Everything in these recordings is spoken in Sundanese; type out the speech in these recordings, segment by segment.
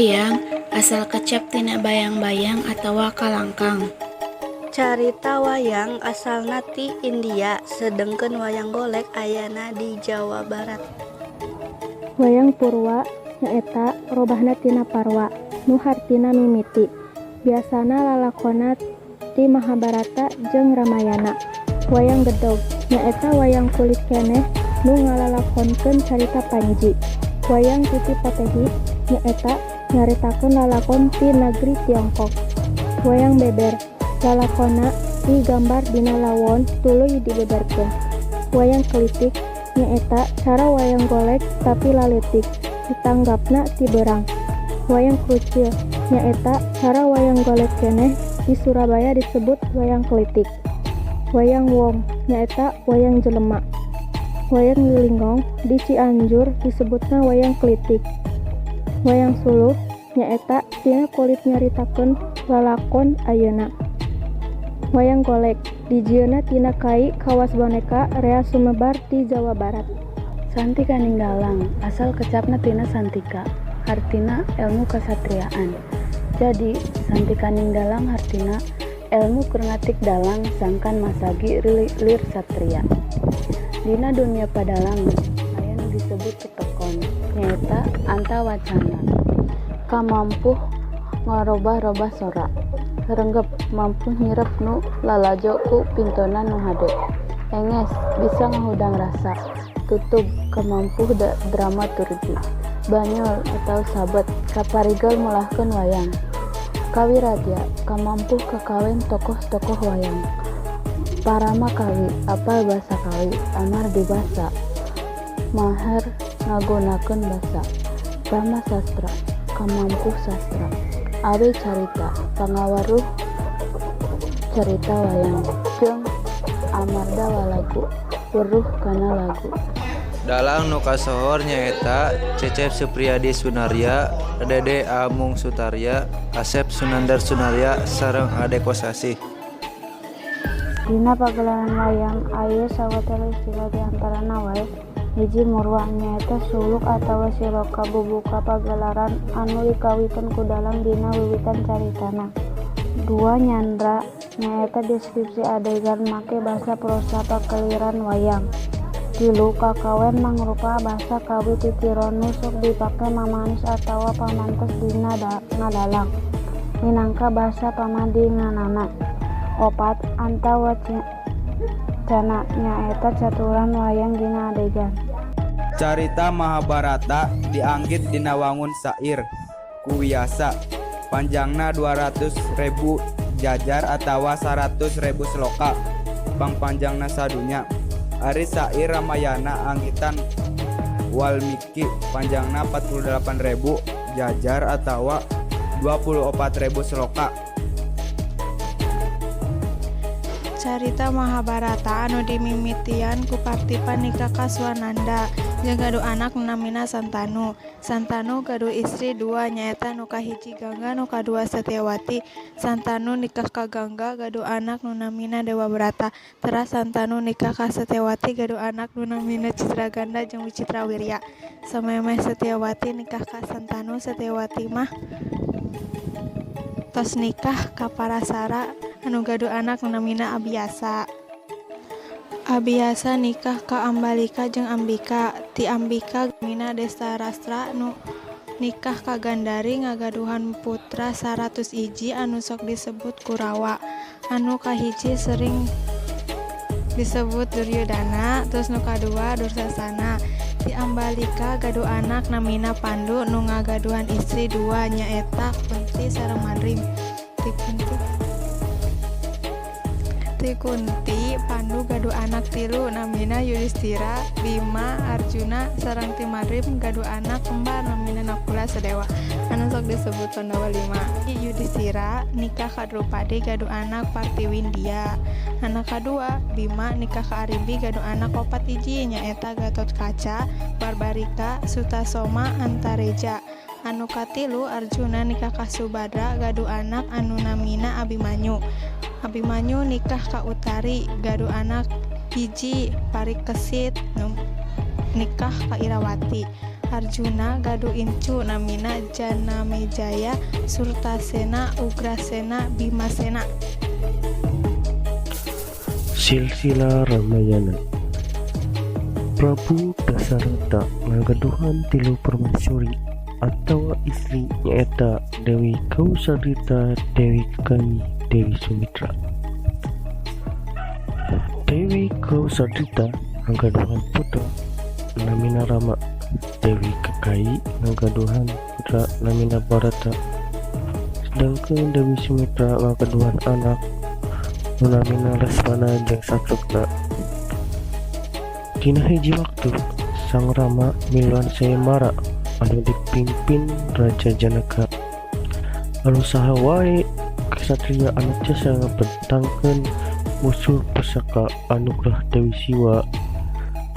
Bayang asal kecap tina bayang-bayang atawa kalangkang. Carita wayang asalna ti India sedengkeun wayang golek ayana di Jawa Barat. Wayang Purwa nyaeta robahna tina parwa nu hartina mimiti. Biasana lalakonna ti Mahabarata jeung Ramayana. Wayang Gedog nyaeta wayang kulit keneh nu ngalalakonkeun carita Panji. Wayang Titi Potehi nyaeta nyaritakeun lalakon ti nagri Tiongkok. Wayang Beber lalakonna digambar dina lawon tuluy dibeberkeun. Wayang Klitik nyaeta cara wayang golek tapi laleutik, ditanggapna ti beurang. Wayang Krucil nyaeta cara wayang golek keneh, di Surabaya disebut wayang klitik. Wayang Wong nyaeta wayang jelema. Wayang Lilingong di Cianjur disebutna wayang klitik. Wayang Suluh nyaeta tina kulit nyaritakeun lalakon ayeuna. Wayang Golek dijieunna tina kai kawas boneka, rea sumebar di Jawa Barat. Santikaning dalang asal kecapna tina santika, hartina elmu kasatriaan. Jadi santikaning dalang hartina elmu keur ngatik dalang sangkan masagi lir satria. Dina dunia padalangan aya nu disebut tetekon, nyaeta antawacana, kamampuh ngarobah-robah sora. Renggep, mampu nyirep nu lalajo ku pintonan nu hade. Enges, bisa ngahudang rasa. Tutug, kamampuh dramaturgi. Banyol atau sabet, kaparigel mulahkeun wayang. Kawiradya, kamampuh kakawen tokoh-tokoh wayang. Parama kawi, apal basa kawi, amargi basa, maher ngagunakeun basa. Prama sastra, kamampuh sastra. Awi carita, pangaweruh carita wayang, jeung amarda walagu, weruh kana lagu. Dalang nu kasohor nyaeta Cecep Supriyadi Sunarya, Dede Amung Sutarya, Asep Sunandar Sunarya sareng Ade Kosasih. Dina pagelaran wayang aya sawatara istilah, di antarana wae: 1. Murwa nyaeta suluk atawa siloka bubuka pagelaran anu dikawitan ku dalang dina wiwitan caritana. 2. Nyandra nyaeta deskripsi adegan make basa prosa pakeliran wayang. 3. Kakawen mangrupa basa Kawi titiron nu sok dipake mamanis atawa pamantes dina ngadalang, minangka basa pamadinganana. 4. Antawacana nyaeta caturan wayang dina adegan. Carita Mahabarata dianggit dina wangun sair ku Wiyasa, panjangna 200.000 jajar atawa 100.000 sloka, pangpanjangna sadunya. Ari sair Ramayana anggitan Walmiki, panjangna 48.000 jajar atawa 24.000 sloka. Carita Mahabarata anu dimimitian ku Partipa nikah ka Swananda jeung gaduh anak nu namina Santanu. Santanu gaduh istri dua, nyaeta nu kahiji Gangga, nu kadua Satyawati. Santanu nikah ka Gangga gaduh anak nu namina Dewabrata. Teras Santanu nikah ka Satyawati gaduh anak nu namina Citraganda jeung Wicitrawirya. Samemeh Satyawati nikah ka Santanu, Satyawati mah tos nikah ka Parasara anu gaduh anak nu namina Abiyasa. Abiyasa nikah ka Ambalika jeung Ambika. Ti Ambika namina Destarastra nu nikah ka Gandari ngagaduhan putra 101 anu sok disebut Kurawa. Anu kahiji sering disebut Duryudana, terus nu kadua Dursasana. Ti Ambalika gaduh anak namina Pandu nu ngagaduhan istri dua, nyaeta Kunti sareng Madrim. Ti Kunti, Pandu gaduh anak tilu namina Yudistira, Bima, Arjuna, sareng ti Madrim gaduh anak kembar namina Nakula Sadewa anu sok disebut Pandawa Lima. Yudistira nikah ka Drupadi gaduh anak Partiwindya. Anak kadua, Bima nikah ka Arimbi gaduh anak opat hiji, nyaeta Gatotkaca, Barbarika, Sutasoma, Antareja. Anu katilu, Arjuna nikah ka Subadra gaduh anak anu namina Abimanyu. Abimanyu nikah ka Utari gaduh anak hiji Parikesit nu nikah ka Irawati. Arjuna gaduh incu namina Janamejaya, Surtasena, Ugrasena, Bimasena. Silsilah Ramayana. Prabu Dasarata ngagaduhan tilu permaisuri atawa istri, nyaeta Dewi Kausalya, Dewi Kaikeyi, Dewi Sumitra. Dewi Kausalya ngagaduhan putra namina Rama. Dewi Kaikeyi ngagaduhan putra namina Barata, sedangkan Dewi Sumitra ngagaduhan anak nu namina Lesmana jeung Satrugna. Dina hiji waktu, Sang Rama miluan sayembara anu dipimpin Raja Janaka, anu saha wae kesatria anu tiasa ngabentangkeun busur pusaka anugrah Dewi Siwa,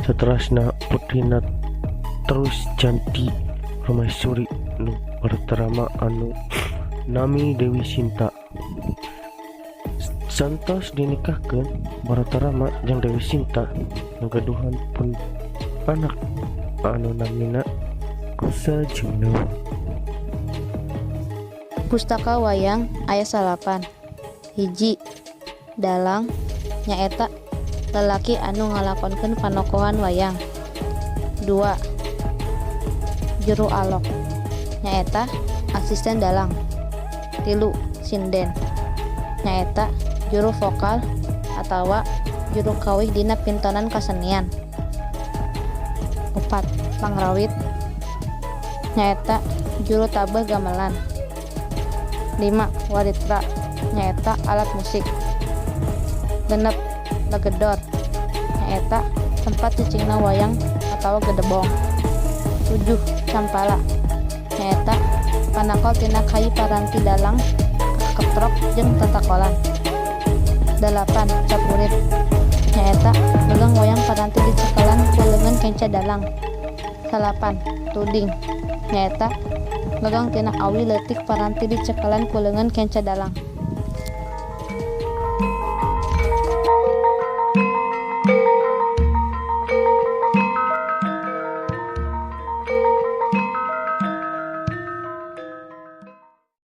saterasna putrina terus janti permaisuri nu Baratarama anu nami Dewi Sinta. Santos dinikahkeun, Baratarama jeung Dewi Sinta ngagaduhan pun anak anu namina Kusa jeung Lawa. Pustaka wayang aya salapan. 1, dalang, nyaeta lalaki anu ngalakonkeun panokohan wayang. 2, juru alok, nyaeta asisten dalang. 3, sinden, nyaeta juru vokal atawa juru kawih dina pintonan kasenian. 4, pangrawit, nyaeta juru tabuh gamelan. 5, waditra, nyaeta alat musik. 6, legedor, nyaeta tempat cicingna wayang atawa gedebong. 7, campala, nyaeta panakol tina kai paranti dalang ketrok jeung tatakolan. 8, capurit, nyaeta gagang wayang paranti dicekelan ku leungeun kenca dalang. 9, tuding, nyaeta gagang tina awi leutik paranti dicekelan ku leungeun kenca dalang.